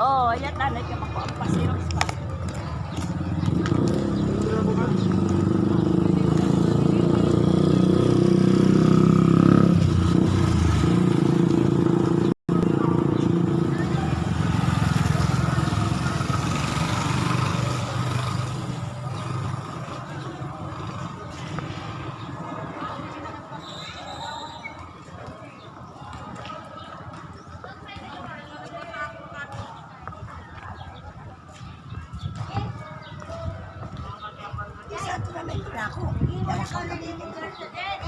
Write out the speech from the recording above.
Oh, ayan tanay ka makuha ang pasiros pa. Isa ito na may ako. Wala kang nabigyan.